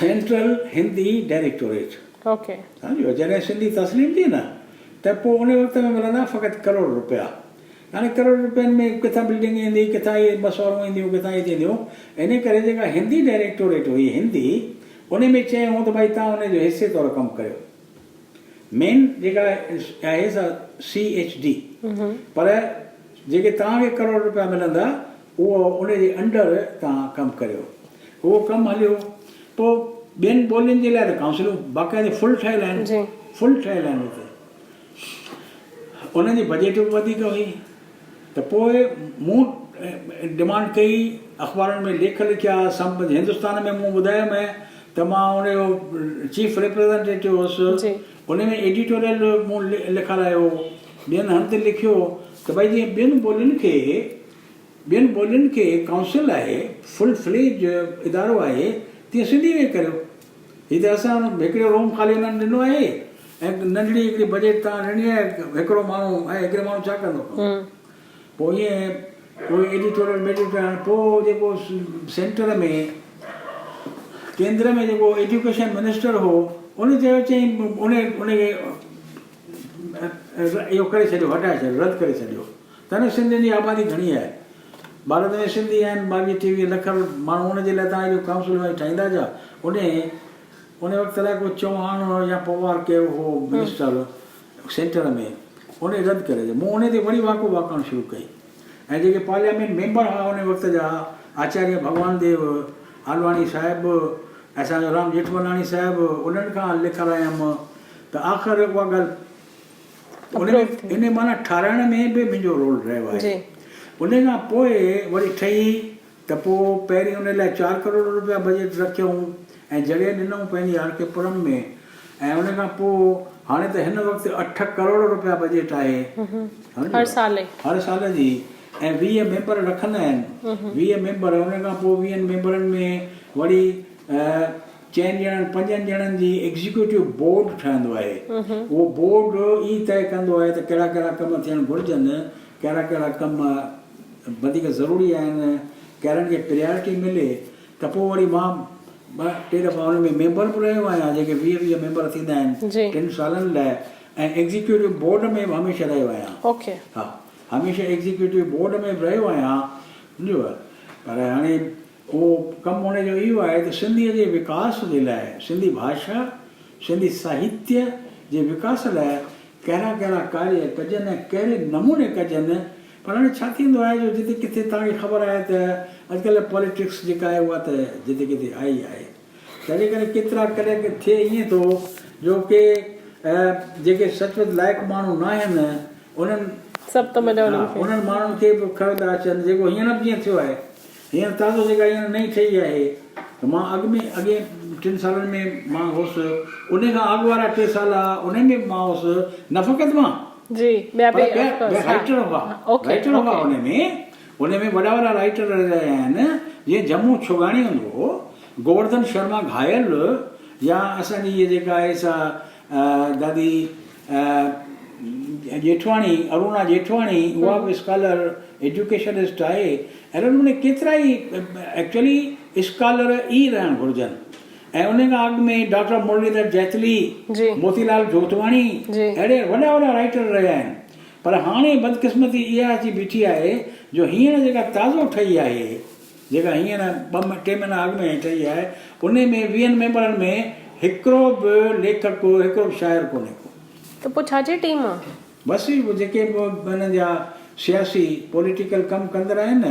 B: central Hindi directorate سمجهو جڏهن سنڌي تسليم ٿي نه ته پوء ان وقت ۾ ملندا فقط ڪروڙ روپيا هاڻي ڪروڙ روپين ۾ ڪٿان بلڊنگ ايندي ڪٿان اهي مسوارون اينديون ڪٿان اهي ٿينديون ان ڪري جيڪا هندي ڊائريڪٽوريٽ هئي هندي ان ۾ چيائون ته ڀائي توهان ان جو حصي طور ڪم ڪريو مين جيڪا آهي سا سي ايڇ ڊي پر جيڪي توهان کي ڪروڙ روپيا ملندا اهو ان جي انڊر توهان ڪم ڪريو اهو ڪم هليو پوء ٻين ٻولين جي لاء ته ڪائونسلون باقاعدي فل ٺهيل آهن فل ٺهيل آهن اتي انهن جي بجيٽ به وڌيڪ هئي ته پوء مون ڊمانڊ ڪئي، اخبارن ۾ ليک لکيا، سڀ هندستان ۾ مون ٻڌايو مين ته مان ان جو چيف ريپريزنٽيٽو هوس، ان ۾ ايڊيٽوريل مون لکارايو، ٻين هنڌ لکيو ته ڀئي جيئن ٻين ٻولين کي ٻين ٻولين کي ڪائونسل آهي، فل فليج ادارو آهي، تيئن سنڌي ۾ ڪريو. هي ته اسان هڪڙو روم خالي انهن ڏنو آهي ۽ ننڍڙي هڪڙي بجيٽ توهان ڏني آهي هڪڙو ماڻهو ۽ هڪڙي ماڻهو ڇا ڪندو ڪم پوء ائين پوء ايڊيٽوريل ميڊيٽوريل پوء جيڪو سينٽر ۾ ڪيندر ۾ جيڪو ايجوڪيشن منسٽر هو ان چيو چئي ان ان کي اهو ڪري ڇڏيو هٽائي ڇڏيو رد ڪري ڇڏيو تڏهن سنڌين جي آبادي گهڻي آهي ڀارت ۾ سنڌي آهن ٻاويهه ٽيويهه لک ماڻهو ان جي لاء توهان ايڏيون ڪائونسلون وڃي ٺاهيندا ڇا ان ان وقت الائي ڪو چوهاڻ يا پوار ڪير هو منسٽر سينٽر ۾ ان رد ڪري ڇڏيو مون ان تي وري واڪو واڪڻ شروع ڪئي ۽ جيڪي پارليامينٽ ميمبر هئا ان وقت جا آچاريه ڀڳوان ديو آڏواڻي صاحب اسان جو رام ڄيٺملاڻي صاحب انهن کان لکرايم ته آخر اها ڳالهه ان ۾ ان معنيٰ ٺاراهڻ ۾ به منهنجو رول رهيو آهي. ان کان پوء وري ٺهي ته پوء پهرين ان لاء چار ڪروڙ روپيا بجيٽ رکيائون ۽ جڳهه ڏنائون پنهنجي آر ڪي پورم ۾ ۽ ان کان پوء هاڻي ته هن وقت اٺ ڪروڙ روپيا بجيٽ آهي
A: هر سال
B: هر سال جي ۽ 20 ميمبر رکندا آهن 20 ميمبر ان کان پوء 20 ميمبرن ۾ وري چئن ڄڻن پنجن ڄڻن جي ايگزيڪيوٽو بورڊ ٺهندو آهي. اهو بورڊ ئي طئي ڪندو آهي ته ڪهڙا ڪهڙا ڪم ٿيڻ گهرجن، ڪهڙا ڪهڙا ڪم وڌيڪ ضروري آهن، ڪهڙن کي پريارٽي ملي ته پوء وري مان ٻه ٽي دفعا ان ۾ ميمبر به رهيو آهيان جيڪي 20 20 ميمبر ٿيندا آهن ٽن سالن لاء ۽ ايگزيڪيوٽو بورڊ ۾ به هميشه رهيو آهيان. ها هميشه ايگزيڪيوٽو بورڊ ۾ به رهيو آهيان سمجهيو پر هاڻي اهو ڪم ان جو اهو آهي ته سنڌيء جي وڪاس جي لاء، سنڌي ڀاشا، سنڌي ساهتيه جي وڪاس لاء ڪهڙا ڪهڙا ڪاريه ڪجن ۽ ڪهڙي نموني ڪجن، پر هاڻي ڇا ٿيندو آهي جو جتي ڪٿي توهان کي خبر آهي ته اڄڪلهه پاليٽڪس جيڪا آهي اها ته جتي ڪٿي آئي آهي. تنهنجي ڪري ڪيترا ڪڏهن ٿئي ائين ٿو جو ڪي جيڪي سچ پچ لائق ماڻهو ناهن انهن
A: سڀ ٿو ملي انهن کي.
B: انهن ماڻهن کي به کڻندا اچن جيڪو هينئر به جيئن ٿيو آهي هينئر تازو جيڪا هينئر نئين ٺهي آهي ته مان اڳ ۾ اڳين ٽن سالن ۾ مان هوس ان کان اڳ وارا ٽي سال ها انهن ۾ به مان هوس نه فقط مان
A: جي ٻيا
B: به ٻيا رائيٽر هئا رائيٽر هئا ان ۾ ان ۾ وڏا وڏا رائيٽر رهيا آهن جيئن جمون ڇوڳاڻي هوندو هو گوورڌن شرما گهايل يا اسان جي هيء جيڪا آهي سا دادي ڄيٺواڻي، اروڻا ڄيٺواڻي، اها به اسڪالر ايجوڪيشنسٽ آهي. اهڙي نموني ڪيترا ئي ايڪچوئلي اسڪالر ئي رهڻ گهرجن ۽ ان کان اڳ ۾ ڊاڪٽر مرليڌر جيتلي، موتي لال جوتواڻي اهڙي وڏا وڏا رائيٽر رهيا آهن پر هاڻي بدقسمتي اها اچي بيٺي آهي جو هينئر جيڪا تازو ٺهي آهي جيڪا هينئر ٻه ٽي مهينا اڳ ۾ ٺهي آهي، انهي ۾ ويهن ميمبرن ۾ هڪڙو به ليکڪ، هڪڙو به شاعر ڪونهي ڪو.
A: ته پوء ڇا جي ٽيم آ؟
B: بس اهي جيڪي به انهن جا سياسي پوليٽيڪل ڪم ڪندڙ آهن،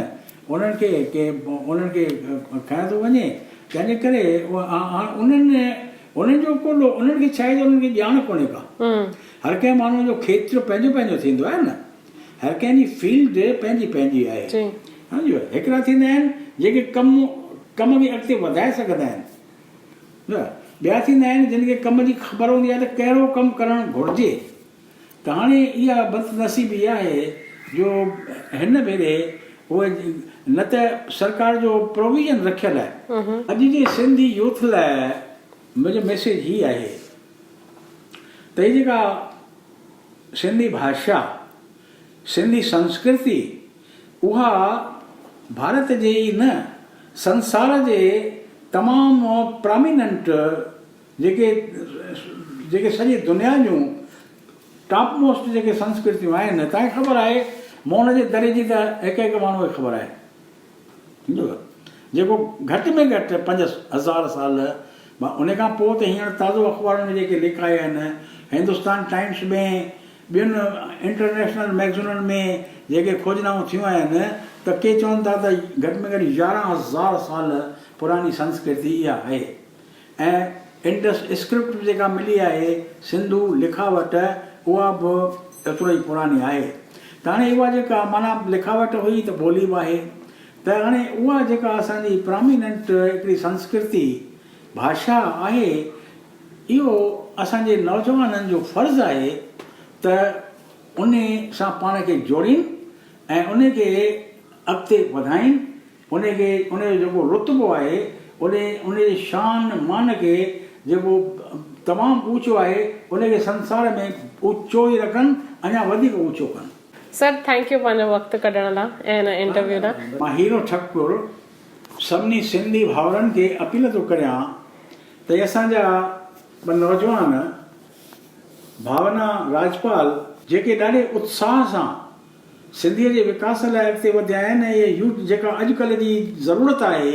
B: انهن کي ڪي انهن کي کنيو ٿو وڃي، تنهن جي ڪري هاڻ انهن انهن جو ڪو ڏوهه انهن کي ڇا آهي جو انهن کي ڄاڻ ڪونهي ڪا. هر ڪنهن ماڻهوء جو کيتر پنهنجو پنهنجو ٿيندو آهي نه. هر ڪنهن جي فيلڊ پنهنجي پنهنجي آهي. سمجهيو هڪڙا ٿيندا آهن جيڪي ڪم ڪم کي اڳتي وڌائي سگهندا آهن سمجهيو ٻيا ٿيندا آهن جن کي ڪم جي خبر هوندي آهي ته ڪهڙو ڪم ڪرڻ گهرجي ته هاڻي اها بدنصيبي آهي جو هن ڀيري اهي نه ته سرڪار جو پروويزن رکيل آهي. اڄ جي سنڌي يوٿ لاء منهنجو ميسيج هي آهي ته هي جيڪا سنڌي ڀاشا، سنڌي سنسڪرتي اها ڀارت جي ئي نه سنسار جي تمام پراميننٽ جيڪي جيڪي سڄي دنيا جون ٽاپ موسٽ جيڪي سنسڪرتيون آهن توهان کي خبر آهي موهن جي دڙي جي ته هڪ هڪ ماڻهو کي خبر آهي سمجهو جيڪو گهٽ ۾ گهٽ 5000 سال ان کان پوء ته هينئر تازو اخبارن ۾ جيڪي ليک آيا آهن هندستان ٽائمس ۾ ٻين انٽرنيشنل مئگزينن ۾ جيڪي کوجنائون ٿيون آهن ته ڪي چون ٿا ته گهٽ ۾ گهٽ 11000 سال پراڻي سنسڪرتي اها آهي ۽ انڊس اسڪرپٽ به جيڪا ملي آهي سنڌو لکاوٽ اها به ايترو ئي پراڻي آهي ته هاڻي اها جيڪا معنيٰ لکاوٽ هئي ته ٻولي به آهي ته هاڻي اها جيڪا اسان جي پراميننٽ هڪڙي سنسڪرتي ڀاشا آهي اهو اسان جي نوجوانن جو فرض آهي ته انهي سان پاڻ کي جوڙين ۽ انهي کي اڳتي وڌائين انهي کي انهي جو جيڪو رتبو آهي انهي انهي جي شان مان کي جيڪو تمام اوچو آهي انهي کي سنسار ۾ اوچو ئي رکن اڃا وڌيڪ اوچو ڪن.
A: سر thank you پنهنجو وقت ڪڍڻ لا ۽ هن انٽرويو لا.
B: مان هيرو ٺڪر سڀني سنڌي ڀائرن کي اپيل ٿو ڪريان ته هي اسان جا ٻه نوجوان ڀاونا راجپال جيڪي ڏاڍي اتساهه سان سنڌيء جي وڪاس لاء اڳتي وڌيا آهن ۽ اهي يوٿ جيڪا اڄڪلهه جي ضرورت آهي،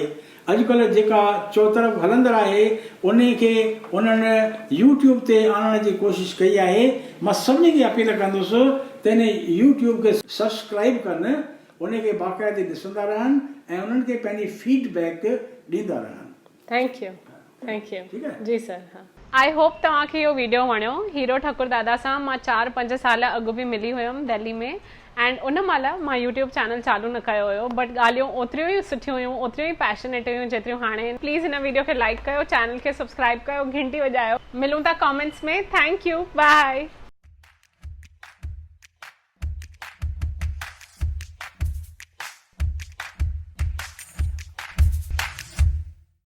B: اڄڪلهه جيڪا چوطرف هلندڙ آهي، انهي کي انهن يوٽيوب تي آڻڻ جي ڪوشش ڪئي آهي. مان سڀني کي اپيل ڪندس ته انهي يوٽيوب کي سبسڪرائيب ڪن، انهي کي باقاعدي ڏسندا رهن ۽ انهن کي پنهنجي فيڊ بيڪ ڏيندا رهن.
A: Thank you thank you جي سر ها. I hope توهان کي اهو ويڊيو وڻيو. هيرو ٺڪر دادا سان مان چار پنج سال اڳ به ملي هيم دهلي ۾ اينڊ ان مهل مان يوٽيوب چينل چالو نه ڪيو هيو بٽ ڳالهيون اوتريون ئي سٺيون هيون اوتريون ئي پيشنيٽ هيون جيتريون هاڻي آهن پليز هن ويڊيو کي لائيڪ ڪيو چينل کي سبسڪرائيب ڪيو گهنٽي وڄايو ملون ٿا ڪامينٽس ۾ thank you by.